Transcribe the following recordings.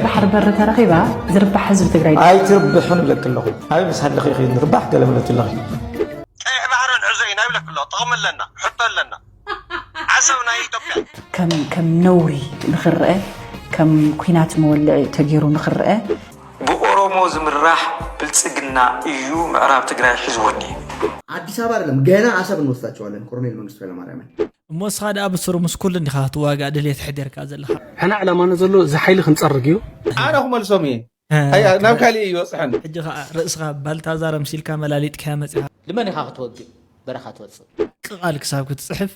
ባሕሪ በር ተረኺባ ዝርባሕ ህዝቢ ትግራይ። ኣይትርብሕን ይብለኪ ኣለኹ። ኣበይ ምስ ሃለኺ ኢኺ ንርባሕ ገለ ምለት ኣለኺ። ቀይሕ ባሕሪ ንዕዞ ኢና ይብለኪ ኣለኹ። ጥቕሚ ኣለና፣ ሕቶ ኣለና። ዓሰብ ናይ ኢትዮጵያ። ከም ከም ነውሪ ንኽረአ፣ ከም ኲናት መወልዒ ተገይሩ ንኽረአ። ብኦሮሞ ዝምራሕ ብልፅግና እዩ ምዕራብ ትግራይ ሒዝዎ እኒሀ። ኣዲስ ኣበባ ኣይደለም ገና ዓሰብ እንወስዳቸዋለን። ኮሎኔል መንግስቱ ኃይለማርያምን እሞ እስኻ ደኣ ብስሩ ምስ ኩሉ እንዲኻ ክትዋጋእ ድልየት ሕዲርካ ዘለኻ። ሕና ዕላማና ዘሎ እዚ ሓይሊ ክንጸርግ እዩ። ኣነ ክመልሶም እየ። ኣይ፣ ናብ ካሊእ እዩ ይበጽሐን። ሕጂ ኸኣ ርእስኻ ባልታዛር ኣምሲልካ መላሊጥካያ መጺኻ። ልመን ኢኻ ክትወግእ በረኻ ትወጽእ። ቅቓል ክሳብ ክትጽሕፍ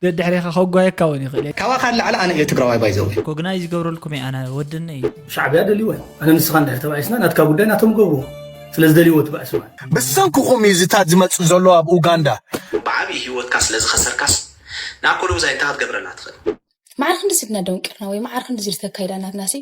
ደድሕሬኻ ከጓየካ እውን ይኽእል እየ። ካባኻ ንላዕሊ ኣነ እየ ትግራዋይ ባይዘው። ኮግናይዝ ይገብረልኩም እየ ኣነ ወድነ እዩ። ሻዕብያ ደልይዎ እዩ። ኣነ ንስኻ እንድሕር ተባኢስና ናትካ ጉዳይ ናቶም ገብርዎ። ስለ ዝደልይዎ ትባእስ ማለት። ብሰንክኹም እዩ ዝታት ዝመጽእ ዘሎ ኣብ ኡጋንዳ። ብዓብዪ ህይወትካ ስለ ዝኸሰርካስ ንኣኮሎጉዛይ እንታይ ክትገብረና ትኽእል? ማዕረ ክንድዚ ድና ደንቂርና ወይ ማዕረ ክንድዚ ዝተካይዳ ናትናሲ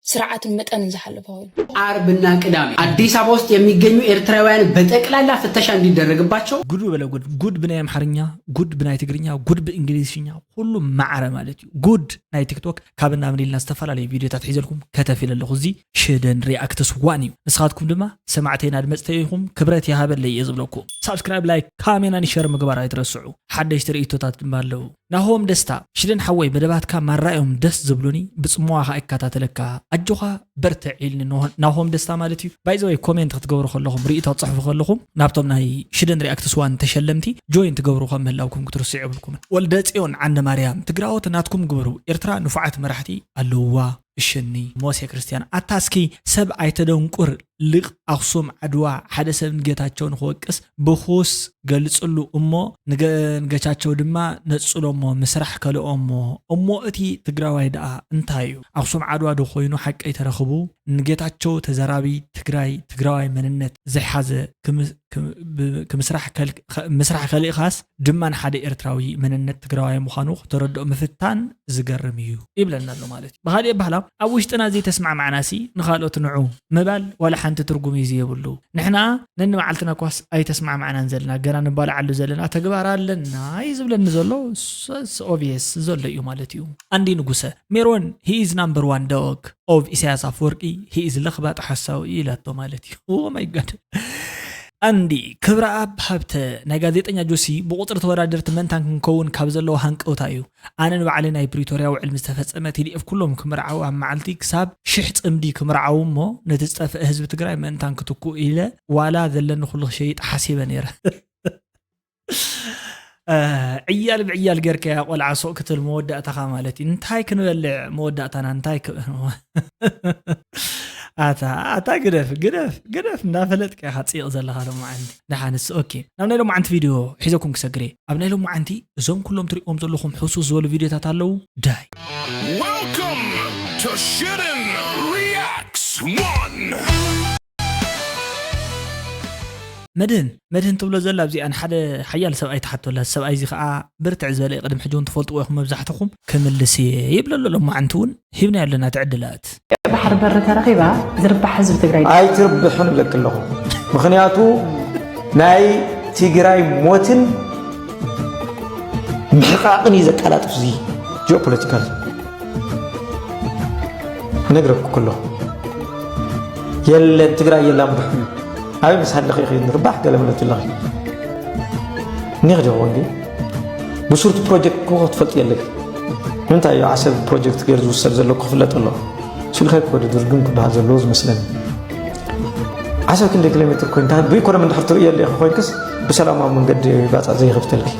ስርዓትን መጠንን ዝሓለፈ ኮይኑ። ኣርብና ቅዳሜ አዲስ አበባ ውስጥ የሚገኙ ኤርትራውያን በጠቅላላ ፍተሻ እንዲደረግባቸው። ጉድ በለ ጉድ፣ ጉድ ብናይ ኣምሓርኛ፣ ጉድ ብናይ ትግርኛ፣ ጉድ ብእንግሊዝኛ፣ ኩሉ ማዕረ ማለት እዩ። ጉድ ናይ ቲክቶክ ካብ እናምን ኢልና ዝተፈላለዩ ቪድዮታት ሒዘልኩም ከተፍ ኢለ ኣለኹ። እዚ ሽደን ሪኣክትስ ዋን እዩ። ንስኻትኩም ድማ ሰማዕተይን ኣድመፅተይ ኢኹም፣ ክብረት ይሃበለይ እየ ዝብለኩም። ሳብስክራይብ፣ ላይክ፣ ካሜናን ሸር ምግባር ኣይትረስዑ። ሓደሽቲ ርእይቶታት ድማ ኣለዉ። ናሆም ደስታ፣ ሽደን ሓወይ መደባትካ ማራ እዮም ደስ ዝብሉኒ፣ ብጽሞዋ ኸኣ እከታተለካ፣ ኣጆኻ በርትዕ ኢልኒ ናሆ- ናሆም ደስታ ማለት እዩ። ባይዘወይ ኮሜንት ክትገብሩ ከለኹም ርእይቶ ክትጽሕፉ ከለኹም ናብቶም ናይ ሽደን ሪኣክትስ ዋን ተሸለምቲ ጆይን ትገብሩ ከም ምህላውኩም ክትርስዑ የብልኩምን። ወልደ ጽዮን ዓንደ ማርያም፣ ትግራዎት ናትኩም ግበሩ፣ ኤርትራ ንፉዓት መራሕቲ ኣለውዋ። እሽኒ ሞሴ ክርስትያን ኣታ እስኪ ሰብ ኣይተደንቁር ልቅ ኣክሱም ዓድዋ ሓደ ሰብ ንጌታቸው ንክወቅስ ብኩስ ገልጽሉ እሞ ንገ- ንገቻቸው ድማ ነጽሎ እሞ ምስራሕ ከልኦ እሞ እሞ እቲ ትግራዋይ ደኣ እንታይ እዩ ኣክሱም ዓድዋ ዶ ኮይኑ ሓቀይ ተረኽቡ ንጌታቸው ተዘራቢ ትግራይ ትግራዋይ መንነት ዘይሓዘ ክም- ክም- ብ- ክምስራሕ ከል- ከ- ምስራሕ ከሊእኻስ ድማ ንሓደ ኤርትራዊ መንነት ትግራዋይ ምዃኑ ክተረድኦ ምፍታን ዝገርም እዩ ይብለና ኣሎ ማለት እዩ። ብኻሊእ ኣባህላ ኣብ ውሽጥና ዘይተስማዕማዕናሲ ንኻልኦት ንዑ ምባል ዋላ ሓንቲ ትርጉም እዩ ዘየብሉ። ንሕና ነንመዓልትና ኳስ ኣይተስማዕማዕናን ዘለና ገና ንባላዓሉ ዘለና ተግባር ኣለና እዩ ዝብለኒ ዘሎ። ኦብቪየስ ዘሎ እዩ ማለት እዩ። ኣንዲ ንጉሰ ሜሮን he is number one dog of ኢሳያስ ኣፈወርቂ he is ለኽባጥ ሓሳዊ እዩ ኢላቶ ማለት እዩ። Oh my God። ኣንዲ ክብረኣብ ሃብተ ናይ ጋዜጠኛ ጆሲ ብቁፅሪ ተወዳደርቲ ምእንታን ክንከውን ካብ ዘለዎ ሃንቀውታ እዩ። ኣነ ንባዕለይ ናይ ፕሪቶርያ ውዕል ምስ ተፈፀመ ቲዲኤፍ ኩሎም ክምርዓው ኣብ መዓልቲ ክሳብ ሽሕ ፅምዲ ክምርዓው እሞ ነቲ ዝጠፍአ ህዝቢ ትግራይ ምእንታን ክትክኡ ኢለ ዋላ ዘለኒ ኩሉ ክሸይጥ ሓሲበ ነይረ። ዕያል ብዕያል ጌርካያ ቆልዓ ሱቕ ክትብል መወዳእታኻ ማለት እዩ። እንታይ ክንበልዕ መወዳእታና እንታይ ኣታ ኣታ ግደፍ ግደፍ ግደፍ እንዳፈለጥካ ኢኻ ፅይቕ ዘለኻ ሎማዓንቲ ደሓንስ ኦኬ ናብ ናይ ሎማዓንቲ ቪድዮ ሒዘኩም ክሰግር እየ ኣብ ናይ ሎማዓንቲ እዞም ኩሎም ትሪእዎም ዘለኹም ሕሱስ ዝበሉ ቪድዮታት ኣለዉ ዳይ Welcome to Shooting Reacts one! መድህን መድህን ትብሎ ዘላ ኣብዚኣ ንሓደ ሓያል ሰብኣይ ትሓቶ ኣላ። እዚ ሰብኣይ እዚ ኸዓ ብርትዕ ዝበለ እዩ። ቅድሚ ሕጂ እውን ትፈልጥዎ ኢኹም መብዛሕትኹም። ክምልስ እየ ይብል ኣሎ። ሎማዓንቲ እውን ሂብናዮ ኣለና እቲ ዕድላት። ባሕሪ በሪ ተረኺባ ዝርባሕ ህዝቢ ትግራይ። ኣይትርብሕን እብለኪ ኣለኹ። ምኽንያቱ ናይ ትግራይ ሞትን ምሕቓቕን እዩ ዘቀላጥፍ እዚ ጂኦፖለቲካል። ነግረኩ ከለኹ የለን ትግራይ የላን ብሕሉ ኣበይ ምስ ሃለኺ ኢኺ ንርባሕ ገለ ምለት ኣለኺ እኒኽ ጀ ወንጌ ብሱርቲ ፕሮጀክት እኮ ክትፈልጥ የለኪ ንምንታይ እዩ ዓሰብ ፕሮጀክት ገይሩ ዝውሰድ ዘሎ ክፍለጥ ኣለዎ ስልኸ እኮ ድርግም ክበሃል ዘለዎ ዝመስለኒ ዓሰብ ክንደይ ኪሎ ሜትር ኮይንካ ብኢኮኖሚ እንድሕር ትርእየሉ ኢኺ ኮይንክስ ብሰላማዊ መንገዲ ባፃ ዘይኸፍተልኪ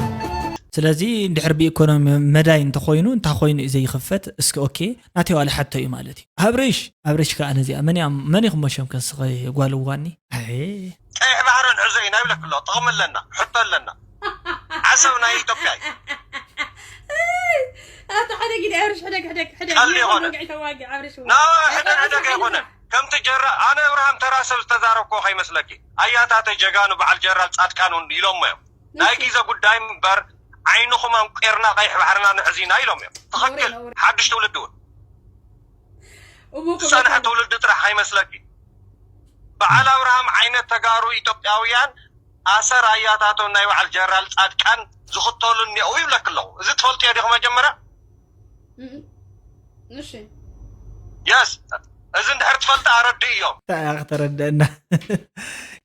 ስለዚ እንድሕር ብኢኮኖሚ መዳይ እንተኾይኑ እንታይ ኮይኑ እዩ ዘይኽፈት እስኪ ኦኬ ናተይ ዋላ ሕቶ እዩ ማለት እዩ ኣብርሽ ኣብርሽ ከዓ ነዚኣ መን እያ መን ኢኹም መሸም ከስኸ ጓል እዋኒ ኣይ ቀይሕ ባሕሪ ንዕዞ ኢና ይብለክ ኣሎ ጥቕሚ ኣለና ሕቶ ኣለና ዓሰብ ናይ ኢትዮጵያ እዩ ኣታ ሕደግ ኢለ ኣብርሽ ሕደግ ሕደግ ሕደግ ቀልዲ ይኾነ። ወግዒ ተዋጊ ኣብርሽ እውን። ና ሕደግ ሕደግ ኣይኮነን ከምቲ ጀራ ኣነ እብርሃም ተራ ሰብ ዝተዛረብኮ ከይመስለኪ ኣያታተይ ጀጋኑ በዓል ጀራል ፃድቃን እውን ኢሎሞ እዮም ናይ ግዜ ጉዳይ እምበር ዓይንኹም ኣንቂርና ቀይሕ ባሕርና ንሕዚና ኢሎም እዮም ትኽክል ሓዱሽ ትውልዲ እውን እሞ እኮ ዝፀንሐ ትውልዲ ጥራሕ ከይመስለኪ በዓል ኣብርሃም ዓይነት ተጋሩ ኢትዮጵያውያን ኣሰር ኣያታቶም ናይ በዓል ጀራል ፃድቃን ዝኽተሉ እኒአው ይብለክ ኣለኹ እዚ ትፈልጥዮ ዲኹ መጀመርያ እሺ የስ፣ እዚ እንድሕር ትፈልጣ ኣረድእዮም። እንታይ ኢኻ ከተረድአና?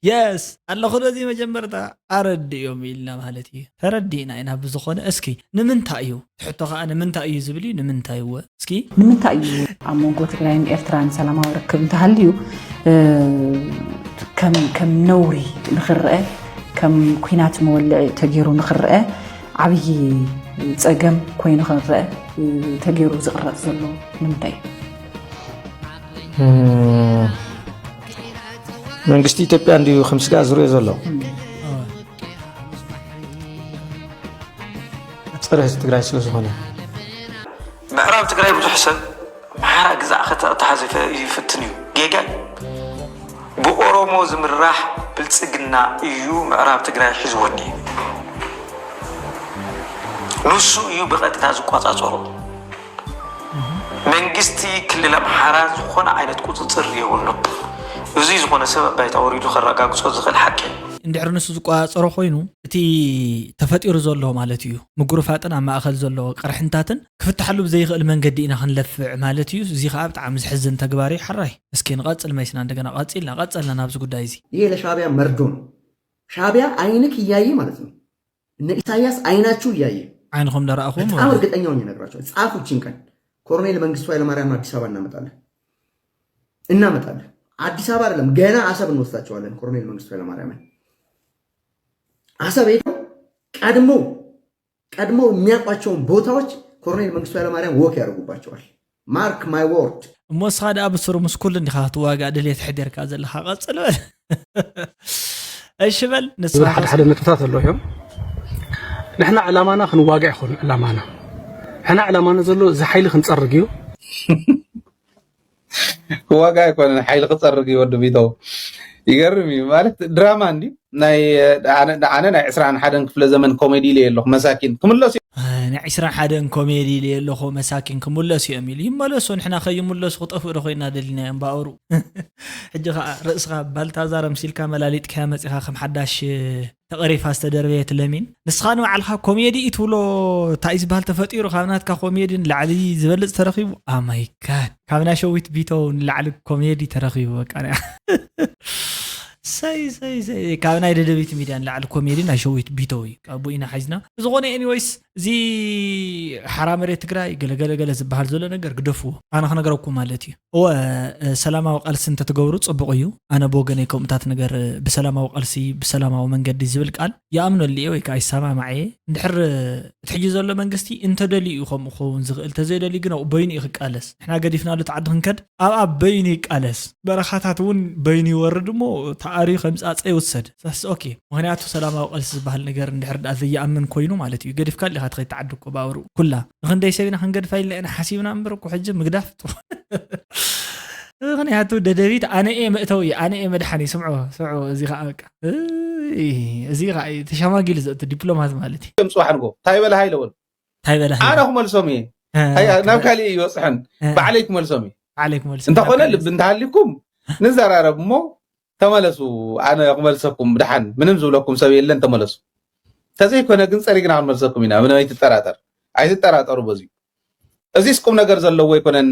የስ ኣለኹ ዶ እዚ መጀመርታ ኣረድእዮም ኢልና ማለት እዩ። ተረዲእና ኢና። ብዝኾነ እስኪ ንምንታይ እዩ እቲ ሕቶ ከዓ ንምንታይ እዩ ዝብል እዩ። ንምንታይ እወ እስኪ ንምንታይ እዩ ኣብ መንጎ ትግራይን ኤርትራን ሰላማዊ ርክብ እንተሃልዩ እ፣ ከም ከም ነውሪ ንኽረአ፣ ከም ኲናት መወልዒ ተገይሩ ንኽረአ፣ ዓብዪ ፀገም ኮይኑ ክንረአ እ፣ ተገይሩ ዝቕረፅ ዘሎ ንምንታይ እዩ? እም፣ መንግስቲ ኢትዮጵያ እንዲዩ ከም ስጋእ ዝሪኦ ዘሎ። ፀረ ህዝቢ ትግራይ ስለ ዝኾነ። ምዕራብ ትግራይ ብዙሕ ሰብ ምሓራ ግዛዕ ከተተሓዘ ይፈ- ይፍትን እዩ። ጌጋ እዩ። ብኦሮሞ ዝምራሕ ብልፅግና እዩ ምዕራብ ትግራይ ሒዝዎ እኒሄ። ንሱ እዩ ብቐጥታ ዝቆፃፀሮ። መንግስቲ ክልል ኣምሓራ ዝኾነ ዓይነት ቁፅፅር የብሉ። እዚ ዝኾነ ሰብ ኣብ ባይታ ወሪዱ ከረጋግፆ ዝኽእል ሓቂ እዩ። እንድሕር ንሱ ዝቆፃፀሮ ኮይኑ እቲ ተፈጢሩ ዘሎ ማለት እዩ ምጉርፋጥን ኣብ ማእኸል ዘሎ ቅርሕንታትን ክፍትሓሉ ብዘይኽእል መንገዲ ኢና ክንለፍዕ ማለት እዩ። እዚ ከዓ ብጣዕሚ ዝሕዝን ተግባር እዩ። ሓራይ እስኪ ንቐፅል መይስና እንደገና ቀፂልና ቀፀልና ናብዚ ጉዳይ እዚ። ይሄ ለሻዕቢያ መርዶ ነው። ሻዕቢያ ዓይንክ እያየ ማለት ነው። እነ ኢሳያስ አይናችሁ እያየ ዓይንኹም ደረኣኹም በጣም እርግጠኛ ሆኜ እነግራቸዋለሁ። ጻፉ እቺን ቀን ኮሎኔል መንግስቱ ኃይለማርያም አዲስ አበባ እናመጣለን እናመጣለን። አዲስ አበባ አይደለም ገና አሰብ እንወስዳቸዋለን። ኮሎኔል መንግስቱ ኃይለማርያምን አሰብ ሄደው ቀድሞ ቀድሞ የሚያውቋቸውን ቦታዎች ኮሎኔል መንግስቱ ኃይለማርያም ወክ ያደርጉባቸዋል። Mark my word። እሞ እስኻ ደኣ ብስሩ ምስ ኩሉ እንዲኻ ክትዋጋእ ድሌት ሕደርካ ዘለኻ ቀፅል በል። እሺ በል ንስኻ ዝብል ሓደ ሓደ ነጥብታት ኣለዉ እዮም። ንሕና ዕላማና ክንዋጋእ ይኹን ዕላማና ንሕና ዕላማና ዘሎ እዚ ሓይሊ ክንፀርግ እዩ። ዋጋ ኣይኮነን ሓይሊ ክፀርግ እዩ ወዲ ቢተው። ይገርም እዩ ማለት ድራማ እንዲ ናይ ኣነ ኣነ ናይ ዕስራን ሓደን ክፍለ ዘመን ኮሜዲ ኢለ ኣለኹ። መሳኪን ክምለሱ እዮም። ናይ ዕስራን ሓደን ኮሜዲ ኢለ ኣለኹ። መሳኪን ክምለሱ እዮም ኢሉ ይመለሱ። ንሕና ከይምለሱ ክጠፍኡ ዶ ኮይና ደሊናዮም ባእሩ። ሕጂ ከዓ ርእስኻ ባልታዛር ኣምሲልካ መላሊጥካያ መፂኻ ከም ሓዳሽ ተቐሪፋ ዝተደርበየት ለሚን። ንስኻ ንባዕልኻ ኮሜዲ እዩ ትብሎ እንታይ እዩ ዝበሃል ተፈጢሩ ካብ ናትካ ኮሜዲ ንላዕሊ ዝበልፅ ተረኺቡ? ኣማይ ጋድ ካብ ናይ ሸዊት ቢተው ንላዕሊ ኮሜዲ ተረኺቡ በቃ። ሰይ ሰይ ሰይ ካብ ናይ ደደቢት ሚድያ ንላዕሊ ኮሜዲ ናይ ሸዊት ቢተው እዩ። ካብኡ ኢና ሓይዝና ብዝኾነ ኤኒወይስ እዚ ሓራ መሬት ትግራይ ገለገለገለ ዝበሃል ዘሎ ነገር ግደፍዎ። ኣነ ክነገረኩም ማለት እዩ። እወ ሰላማዊ ቃልሲ እንተትገብሩ ፅቡቕ እዩ። ኣነ ብወገነይ ከምኡታት ነገር ብሰላማዊ ቃልሲ ብሰላማዊ መንገዲ ዝብል ቃል ይኣምነሉ እየ ወይ ከዓ ይሰማማዕ እየ። እንድሕር እቲ ሕጂ ዘሎ መንግስቲ እንተደልዩ እዩ ከምኡ ክኸውን ዝኽእል፣ ተዘይደልዩ ግን ኣብኡ በይኑ እዩ ክቃለስ። ንሕና ገዲፍናሉ ተዓዲ ክንከድ ኣብኣ በይኑ ይቃለስ። በረኻታት እውን በይኑ ይወርድ እሞ ተኣርዩ ከም ፃፀ ይውሰድ። ኦኬ ምክንያቱ ሰላማዊ ቃልሲ ዝበሃል ነገር እንድሕር ደኣ ዘይኣምን ኮይኑ ማለት እዩ። ገዲፍካ ሊኻ ትኸይድ ተዓዲ እኮ ባውሩ ኩላ ንክንደይ ሰብ ኢና ክንገድፋ ኢልና ኢና ሓሲብና እምበር እኮ ሕጂ ምግዳፍ ጥሩ። ምክንያቱ ደደቢት ኣነ እየ መእተዊ ኣነ እየ መድሓኒ ስምዖ ስምዖ እዚ ከዓ በቃ እዚ ከዓ ተሸማጊሉ ዘእቱ ዲፕሎማት ማለት እዩ። ጽባሕ ንጎ ታይ በለ ሃይለ በሉ ታይ በለ ኣነ ክመልሶም እየ። ኣያ ናብ ካሊእ ይበፅሐን ባዕለይ ክመልሶም እየ። ባዕለይ ክመልሶ እንተኾነ ልቢ እንተሃሊኩም ንዘራረብ እሞ ተመለሱ። ኣነ ክመልሰኩም ድሓን ምንም ዝብለኩም ሰብ የለን ተመለሱ። ተዘይኮነ ግን ፀሪግና ክንመልሰኩም ኢና ምንም ኣይትጠራጠር። ኣይትጠራጠሩ በዚ እዚስ ቁም ነገር ዘለዎ ኣይኮነን።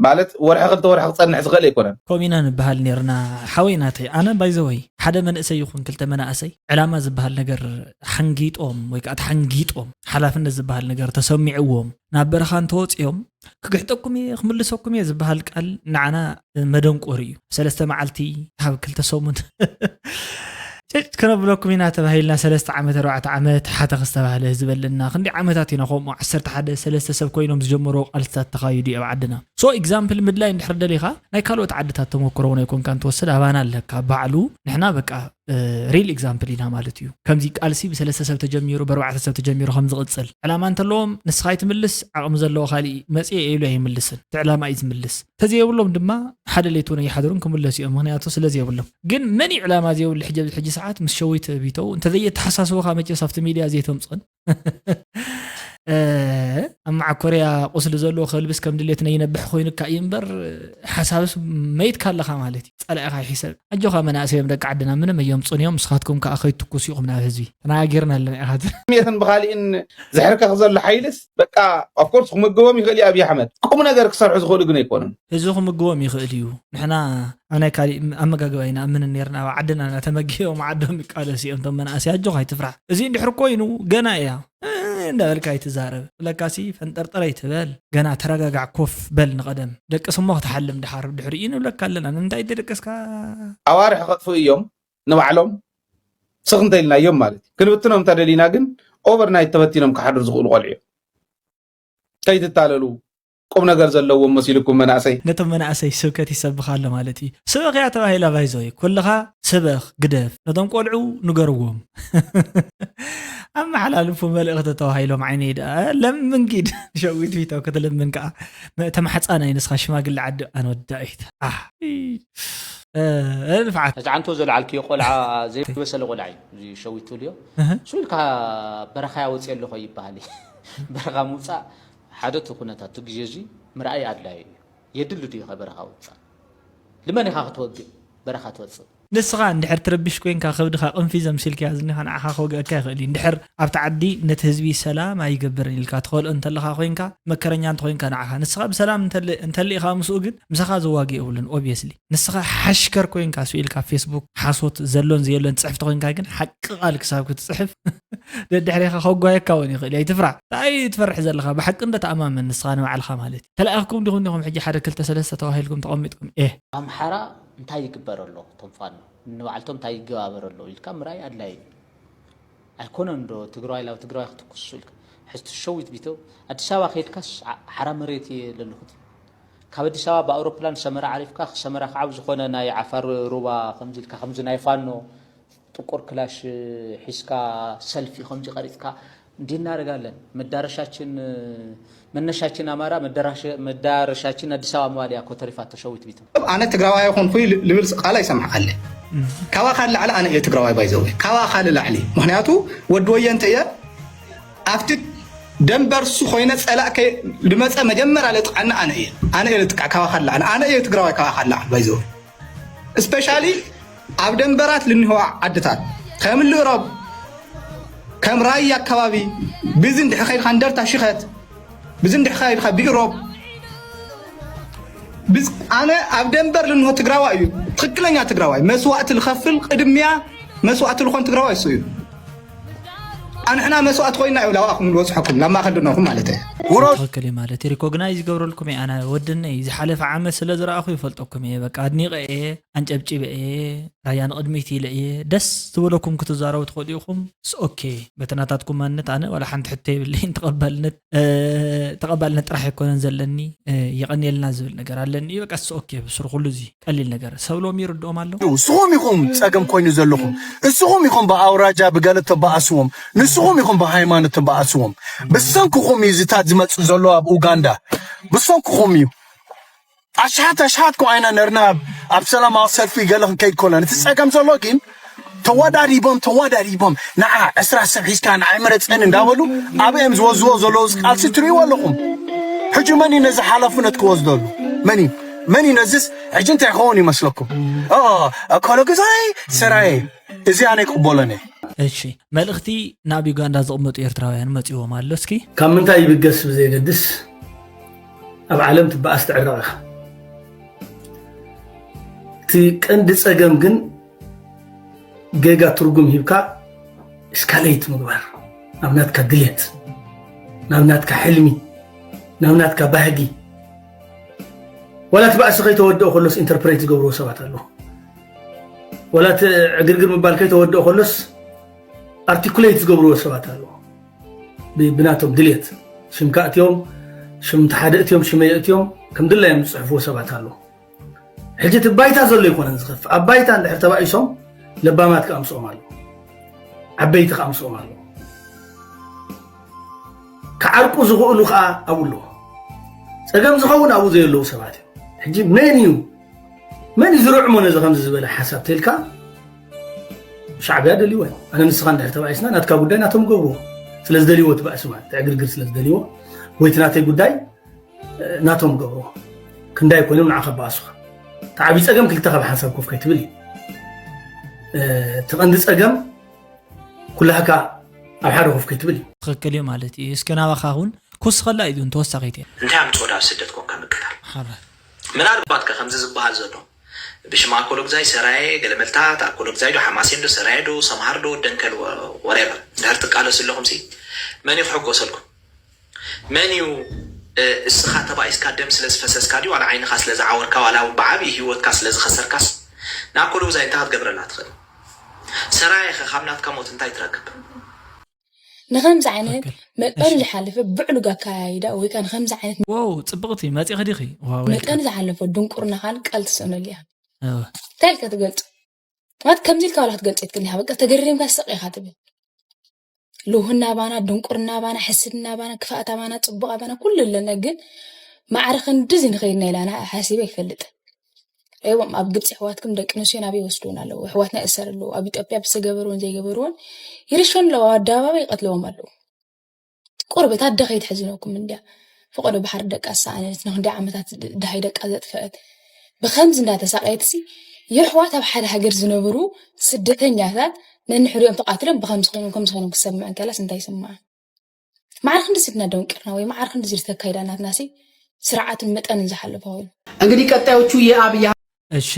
ማለት ወርሒ ክልተ ወርሒ ክፀንሕ ዝኽእል ኣይኮነን። ከምኡ ኢና ንበሃል ነርና ሓወይ ናተይ ኣነ ባይዘወይ ሓደ መንእሰይ ይኹን ክልተ መናእሰይ ዕላማ ዝበሃል ነገር ሓንጊጦም ወይ ከዓ ተሓንጊጦም ሓላፍነት ዝበሃል ነገር ተሰሚዕዎም ናብ በረኻ እንተወፅኦም ክግሕጠኩም እየ ክምልሰኩም እየ ዝበሃል ቃል ንዓና መደንቆሪ እዩ። ሰለስተ መዓልቲ ካብ ክልተ ሰሙን ጭጭ ክነብለኩም ኢና ተባሂልና ሰለስተ ዓመት ኣርባዕተ ዓመት ሓተኽ ዝተባህለ ዝበለና ክንዲ ዓመታት ኢና ከምኡ ዓሰርተ ሓደ ሰለስተ ሰብ ኮይኖም ዝጀመርዎ ቃልስታት ተኻይዱ እዩ ኣብ ዓድና። So example ምድላይ እንድሕር ደሊኻ ናይ ካልኦት ዓድታት ተመክሮ እውን ኣይኮንካን ትወስድ ኣባና ኣለካ ባዕሉ ንሕና በቃ real example ኢና ማለት እዩ። ከምዚ ቃልሲ ብሰለስተ ሰብ ተጀሚሩ ብኣርባዕተ ሰብ ተጀሚሩ ከም ዝቕፅል ዕላማ እንተለዎም ንስኻ ኣይትምልስ ዓቕሚ ዘለዎ ካሊእ መፅየ ኢሉ ኣይምልስን እቲ ዕላማ እዩ ዝምልስ። ተዘየብሎም ድማ ሓደ ለይቲ እውን ኣይሓድሩን ክምለሱ እዮም ምክንያቱ ስለ ዘየብሎም። ግን መን እዩ ዕላማ ዘየብሉ ሕጂ ኣብዚ ሕጂ ሰዓት ምስ ሸዊት ቢተው እንተዘየተሓሳስቡካ መቸስ ኣብቲ ሚድያ ዘይተምፅኦን። መዓኮርያ ቁስሊ ዘለዎ ከልብስ ከም ድሌትና ይነብሕ ኮይኑካ እዩ እምበር፣ ሓሳብስ መይትካ ኣለኻ ማለት እዩ። ጸላኢኻ ይሕሰብ። ኣጆኻ መናእሰዮም ደቂ ዓድና ምንም እዮም ጽንዮም፣ ንስኻትኩም ከኣ ከይትኩሱ ኢኹም ናብ ህዝቢ። ተነጋጊርና ኣለና ኢኻ። ጥሜትን ብኻሊእን ዝሕርከኽ ዘሎ ሓይልስ በቃ፣ ኦፍኮርስ ክምግቦም ይኽእል እዩ ኣብይ ኣሕመድ። ቁም ነገር ክሰርሑ ዝኽእሉ ግን ኣይኮኑን። ህዝቢ ክምግቦም ይኽእል እዩ። ንሕና ኣብ ናይ ካሊእ ኣመጋግባ ኣይንኣምንን ነርና። ኣብ ዓድና እናተመጊቦም ዓዶም ይቃለሱ እዮም እቶም መናእሰይ። ኣጆኻ ኣይትፍራሕ። እዚ እንድሕር ኮይኑ ገና እያ እንዳበልካ ኣይትዛረብ። ብለካሲ ፈንጠርጠር ኣይትበል። ገና ተረጋጋዕ፣ ኮፍ በል ንቐደም። ደቅስ እሞ ክትሓልም ድሓር ድሕሪኡ ንብለካ ኣለና። ንምንታይ ደቀስካ? ኣዋርሕ ከጥፍኡ እዮም ንባዕሎም። ስኽ እንተኢልናዮም ማለት እዩ። ክንብትኖም እንተደሊና ግን ኦቨርናይት ተበቲኖም ክሓድሩ ዝኽእሉ ቆልዑ እዮም። ከይትታለሉ። ቁም ነገር ዘለዎም መሲልኩም መናእሰይ። ነቶም መናእሰይ ስብከት ይሰብኽ ኣሎ ማለት እዩ። ስበኽ እያ ተባሂላ ባይዞይ። ኩልኻ ስበኽ፣ ግደፍ። ነቶም ቆልዑ ንገርዎም። ኣመሓላልፉ መልእኽቲ ተባሂሎም ዓይነይ ደኣ ለምን ጊድ ሸዊት ፊቶ ክትልምን ከኣ ተማሕጻናይ ንስኻ ሽማግለ ዓዲ ኣነ ወዳኢት። ኣህ። እ፣ ንፍዓት። እዚ ዓንቶ ዘልዓልክዮ ቆልዓ ዘይበሰለ ቆልዓ እዩ። እዚ ሸዊት ትብልዮ። እህ። እሱ ኢልካ በረኻ ያወፅእ ኣለኹ ይበሃል እዩ። በረኻ ምውፃእ ሓደ እቲ ኩነታት እቲ ግዜ እዚ ምርኣይ ኣድላዩ እዩ። የድሊ ድዩ ከ በረኻ ውፃእ? ልመን ኢኻ ክትወግእ በረኻ ትወፅእ? ንስኻ እንድሕር ትርብሽ ኮይንካ ከብድኻ ቅንፊዝ ኣምሲልካያ ዝኒኻ ንዓኻ ክወግአካ ይኽእል እዩ። እንድሕር ኣብቲ ዓዲ ነቲ ህዝቢ ሰላም ኣይገብርን ኢልካ ትኸልኦ እንተለኻ ኮይንካ መከረኛ እንተኾይንካ ንዓኻ ንስኻ ብሰላም እንተል-፣ እንተልኢኻ ምስኡ ግን ምሳኻ ዘዋግእ የብሉን። ኦብየስሊ ንስኻ ሓሽከር ኮይንካ ስኢልካ ፌስቡክ ሓሶት ዘሎን ዘየሎን ትፅሕፍ ተኾይንካ ግን ሓቂ ቃል ክሳብ ክትፅሕፍ ደድሕሬኻ ከጓየካ እውን ይኽእል እዩ። ኣይትፍራሕ። እንታይ ትፈርሕ ዘለኻ? ብሓቂ እንዶ ተኣማመን ንስኻ ንባዕልኻ ማለት እዩ። ተለኣኽኩም ዲኹም ዲኹም ሕጂ ሓደ ክልተ ሰለስተ ተባሂልኩም ተቐሚጥኩም? ኤህ። ኣምሓራ እንታይ ይግበር ኣሎ? እቶም ፋኖ ንባዕልቶም እንታይ ይገባበር ኣሎ ኢልካ ምርኣይ ኣድላዪ እዩ። ኣይኮነን ዶ ትግራዋይ ላብ ትግራዋይ ክትኩሱ ኢልካ? ሕዝቲ ሸዊት ቢተው ኣዲስ ኣበባ ከይድካስ ዓ-፣ ሓራ መሬት እየ ለለኹት። ካብ ኣዲስ ኣበባ ብኣውሮፕላን ሰመራ ዓሪፍካ ሰመራ ከዓብ ዝኾነ ናይ ዓፋር ሩባ ከምዚ ኢልካ ከምዚ ናይ ፋኖ ጥቁር ክላሽ ሒዝካ ሰልፊ ከምዚ ቀሪጽካ እንዲህ እናደርጋለን። መዳረሻችን መነሻችን ኣማራ መዳረሻ-፣ መዳረሻችን ኣዲስ ኣበባ ምባል እያ እኮ ተሪፋቶ ሸዊት ቢተው። ኣነ ትግራዋይ ይኹንኩ ል-፣ ልብል ቃል ኣይሰምዓለ። ካባኻ ንላዕሊ ኣነ እየ ትግራዋይ ባይዘው። ካባኻ ንላዕሊ። ምኽንያቱ ወዲ ወየ እንተ እየ ኣብቲ ደንበር እሱ ኮይነ ጸላእ ከይ-፣ ልመጸ መጀመርያ ለጥቃኒ ኣነ እየ። ኣነ እየ ልጥቃ ካባኻ ንላዕሊ። ኣነ እየ ትግራዋይ ካባኻ ንላዕሊ ባይዘው። እስፔሻሊ ኣብ ደንበራት ልንህዋ ዓድታት ከም ልእሮብ፣ ከም ራያ ኣካባቢ፣ ብዚ እንድሕር ከይድካ እንደርታ ሽኸት፣ ብዚ እንድሕር ከይድካ ብኢሮብ፣ ብዝ-፣ ኣነ ኣብ ደንበር ልንሆ ትግራዋይ እዩ። ትኽክለኛ ትግራዋይ። መስዋእቲ ልኸፍል ቅድሚያ መስዋእቲ ልኾን ትግራዋይ እሱ እዩ። ኣንሕና መስዋእቲ ኮይና እዩ ላብኣኹም ልበጽሐኩም፣ ናብ ማእከል ድነኹም ማለት እየ። ውረድ። ትኽክል እዩ ማለት ሪኮግናይዝ ይገብረልኩም እየ። ኣነ ወድነይ ዝሓለፈ ዓመት ስለ ዝረኣኹ ይፈልጠኩም እየ። በቃ ኣድኒቐ እየ፣ ኣንጨብጪበ እየ፣ ራያ ንቕድሚት ኢለ እየ። ደስ ዝበለኩም ክትዛረቡ ትኽእሉ ኢኹም። ስ ኦኬ። በቲ ናታትኩም ማንነት ኣነ ዋላ ሓንቲ ሕቶ የብለይን። ተቐባልነት፣ እ፣ ተቐባልነት ጥራሕ ኣይኮነን ዘለኒ፣ እ፣ የቐንየልና ዝብል ነገር ኣለኒ እዩ። በቃ ስ ኦኬ። ብስሩ ኩሉ እዚ ቀሊል ነገር። ሰብ ሎሚ ይርድኦም ኣሎ። ንስኹም ኢኹም ጸገም ኮይኑ ዘለኹም። ንስኹም ኢኹም ብኣውራጃ ብገለ ተባኣስዎም። ንስኹም ኢኹም ብሃይማኖት ተባኣስዎም። ብሰንክኹም እዩ ዝታት ዝመጽእ ዘሎ ኣብ ኡጋንዳ። ብሰንክኹም እዩ። ኣሽሓት ኣሽሓት ኮ ኣይና ነርና ኣብ፣ ኣብ ሰላማዊ ሰልፊ ገለ ክንከይድ ከሎና። እቲ ጸገም ዘሎ ግን ተወዳዲቦም፣ ተወዳዲቦም፣ ንዓ ዕስራ ሰብ ሒዝካ ንዓ ኣይመረጸን እንዳበሉ ኣብ እዮም ዝወዝዎ ዘለዉ ቃልሲ ትርእይዎ ኣለኹም። ሕጂ መን እዩ ነዚ ሓላፍነት ክወስደሉ? መን እዩ? መን እዩ ነዚስ? ሕጂ እንታይ ይኸውን ይመስለኩም? ኦ፣ እኮሎ ግዛይ፣ ሰራየ። እዚ ኣነ ይቅበሎን እየ። እሺ፣ መልእኽቲ ናብ ዩጋንዳ ዝቕመጡ ኤርትራውያን መጺዎም ኣሎ። እስኪ። ካብ ምንታይ ይብገስ ብዘየገድስ ኣብ ዓለም ትበኣስ ትዕረቕ ኢኻ። እቲ ቀንዲ ጸገም ግን ጌጋ ትርጉም ሂብካ እስካሌት ምግባር ናብ ናትካ ድሌት፣ ናብ ናትካ ሕልሚ፣ ናብ ናትካ ባህጊ። ዋላ እቲ ባእሲ ከይተወድኦ ከሎስ ኢንተርፕሬት ዝገብርዎ ሰባት ኣለዉ። ዋላ እቲ ዕግርግር ምባል ከይተወድኦ ከሎስ ኣርቲኩሌት ዝገብርዎ ሰባት ኣለዉ። ብ-፣ ብናቶም ድሌት ሽምካ እትዮም፣ ሽም እቲ ሓደ እትዮም፣ ሽመይ እትዮም፣ ከም ድላዮም ዝጽሕፍዎ ሰባት ኣለዉ። ሕጂ እቲ ባይታ ዘሎ ኣይኮነን ዝኸፍእ። ኣብ ባይታ እንድሕር ተባኢሶም ለባማት ክኣምስኦም ኣለዉ። ዓበይቲ ክኣምስኦም ኣለዉ። ክዓርቁ ዝኽእሉ ከኣ ኣብኡ ኣለዉ። ጸገም ዝኸውን ኣብኡ ዘየለዉ ሰባት እዮም። ሕጂ መን እዩ? መን እዩ ዝርዕሞ ነዚ ከምዚ ዝበለ ሓሳብ ተልካ? ሻዕብያ ደልይዎ እዩ። ኣነ ንስኻ እንድሕር ተባኢስና ናትካ ጉዳይ ናቶም ገብርዎ። ስለ ዝደልይዎ እቲ ባእሲ ማለት፣ እቲ ዕግርግር ስለ ዝደልይዎ። ወይ እቲ ናተይ ጉዳይ ናቶም ገብርዎ። ክንዳይ ኮይኖም ንዓኻ በኣሱኻ። እቲ ዓብዪ ፀገም ክልተ ካብ ሓንሳብ ኮፍ ከይትብል እዩ። እቲ ቀንዲ ፀገም ኩላህካ ኣብ ሓደ ኮፍ ከይትብል እዩ። ትኽክል እዩ ማለት እዩ። እስከ ናባኻ እውን ክውስኸላ እዩ ተወሳኺት እየ። እንታይ ኣምፅኦ ናብ ስደት ኮንካ ምቅታል? ሓራይ። ምናልባት ከ ከምዚ ዝበሃል ዘሎ ብሽም ኣኮሎግዛይ ሰራየ ገለመልታት ኣኮሎግዛይ ዶ ሓማሴን ዶ ሰራየ ዶ ሰምሃር ዶ ደንከል ወሬቨር እንድሕር ትቃለሱ ኣለኹም ሲ መን እዩ ክሕጎሰልኩም? መን እዩ? እስኻ ተባኢስካ ደም ስለ ዝፈሰስካ ድዩ ዋላ ዓይንኻ ስለ ዝዓወርካ ዋላ እውን ብዓብዪ ህይወትካ ስለ ዝኸሰርካስ ንኣኮሎግዛይ እንታይ ክትገብረላ ትኽእል? ሰራየ ኸ ካብ ናትካ ሞት እንታይ ትረክብ? ንኸምዚ ዓይነት መጠኑ ዝሓለፈ ብዕሉግ ኣካያይዳ ወይ ከዓ ንኸምዚ ዓይነት ዋው ፅብቕቲ መፂኺ ዲኺ ዋው መጠኑ ዝሓለፈ ድንቁርና ካል ቃል ትስእነሉ እያ እንታይ ኢልካ ትገልፁ ማለት ከምዚ ኢልካ ዋላ ክትገልፅ የትክእል ኢኻ በቃ ተገሪምካ ስቕ ኢኻ ትብል ልውህና ባና ድንቁርና ባና ሕስድና ባና ክፍኣታ ባና ፅቡቓ ባና ኩሉ ኣለና ግን ማዕረ ክንድዚ ንኸይድና ኢላና ሓሲበ ይፈልጥ እዎም ኣብ ግብፂ ኣሕዋትኩም ደቂ ኣንስትዮ ናበይ ይወስድወን ኣለዉ ኣሕዋትና ይእሰር ኣለዉ ኣብ ኢትዮጵያ ብዝተገበርዎን ዘይገበርዎን ይርሸኑ ኣለዉ ኣብ ኣደባባይ ይቀትልዎም ኣለዉ ቁርበት ኣደ ከይትሕዝነኩም እንድያ ፈቀዶ ባሕሪ ደቃ ዝሰኣነት ንክንደይ ዓመታት ደሃይ ደቃ ዘጥፈአት ብከምዚ እንዳተሳቀየት ሲ የሕዋት ኣብ ሓደ ሃገር ዝነብሩ ስደተኛታት ነንሕሪኦም ተቃትሎም ብከምዚ ኮይኖም ከምዚ ኮይኖም ክሰምዐን ከላስ እንታይ ይስምዓ ማዕረ ክንድዚ ድና ደንቂርና ወይ ማዕረ ክንድዚ ድተካይዳ ናትናሲ ስርዓትን መጠንን ዝሓለፈ ኮይኑ እንግዲህ ቀጣዮቹ የአብይ እሺ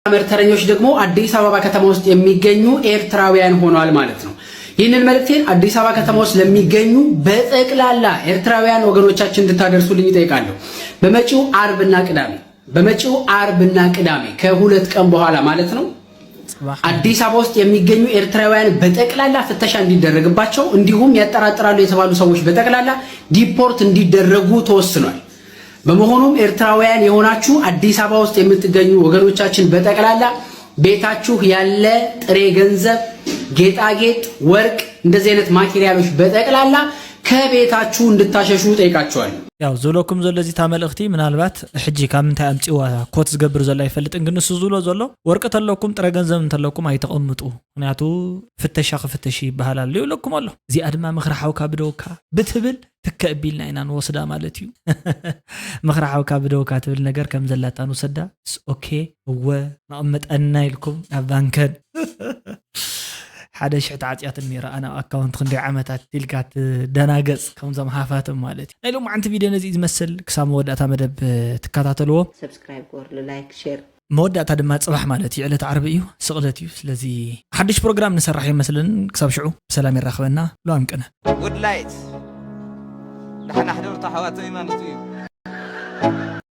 አህመድ ተረኞች ደግሞ አዲስ አበባ ከተማ ውስጥ የሚገኙ ኤርትራውያን ሆነዋል ማለት ነው። ይህንን መልእክቴን አዲስ አበባ ከተማ ውስጥ ለሚገኙ በጠቅላላ ኤርትራውያን ወገኖቻችን እንድታደርሱልኝ ይጠይቃለሁ። በመጪው አርብና ቅዳሜ በመጪው አርብና ቅዳሜ ከሁለት ቀን በኋላ ማለት ነው አዲስ አበባ ውስጥ የሚገኙ ኤርትራውያን በጠቅላላ ፍተሻ እንዲደረግባቸው እንዲሁም ያጠራጥራሉ የተባሉ ሰዎች በጠቅላላ ዲፖርት እንዲደረጉ ተወስኗል። በመሆኑም ኤርትራውያን የሆናችሁ አዲስ አበባ ውስጥ የምትገኙ ወገኖቻችን በጠቅላላ ቤታችሁ ያለ ጥሬ ገንዘብ፣ ጌጣጌጥ፣ ወርቅ፣ እንደዚህ አይነት ማቴሪያሎች በጠቅላላ ከቤታችሁ እንድታሸሹ ጠይቃችኋል። ያው ዝብለኩም ዘሎ እዚ እታ መልእኽቲ ምናልባት ሕጂ ካብ ምንታይ ኣምፅዋ ኮት ዝገብር ዘሎ ኣይፈልጥን ግን ንሱ ዝብሎ ዘሎ ወርቂ ተለኩም ጥረ ገንዘብ እንተለኩም ኣይተቐምጡ ምክንያቱ ፍተሻ ክፍተሽ ይበሃል ኣሎ ይብለኩም ኣሎ እዚኣ ድማ ምኽሪ ሓውካ ብደውካ ብትብል ትከ እቢልና ኢና ንወስዳ ማለት እዩ ምኽሪ ሓውካ ብደውካ ትብል ነገር ከም ዘላታ ንውሰዳ ኦኬ እወ መቐመጠና ኢልኩም ናብ ባንከን ሓደ ሽሕ ተዓፅያትኒ ረኣ ናብ ኣካውንት ክንደይ ዓመታት ኢልካ ትደናገፅ ከምዞም ሃፋትም ማለት እዩ ናይ ሎማዓንቲ ቪድዮ ነዚ ዝመስል ክሳብ መወዳእታ መደብ ትከታተልዎ ሰብስክራይብ ግበርሉ ላይክ ሼር መወዳእታ ድማ ፅባሕ ማለት እዩ ዕለት ዓርቢ እዩ ስቕለት እዩ ስለዚ ሓድሽ ፕሮግራም ንሰራሕ ይመስልን ክሳብ ሽዑ ብሰላም ይራኽበና ሉኣም ቅነ ውድላይት ዳሕና ሕደርቱ ኣሕዋተይ ማለት እዩ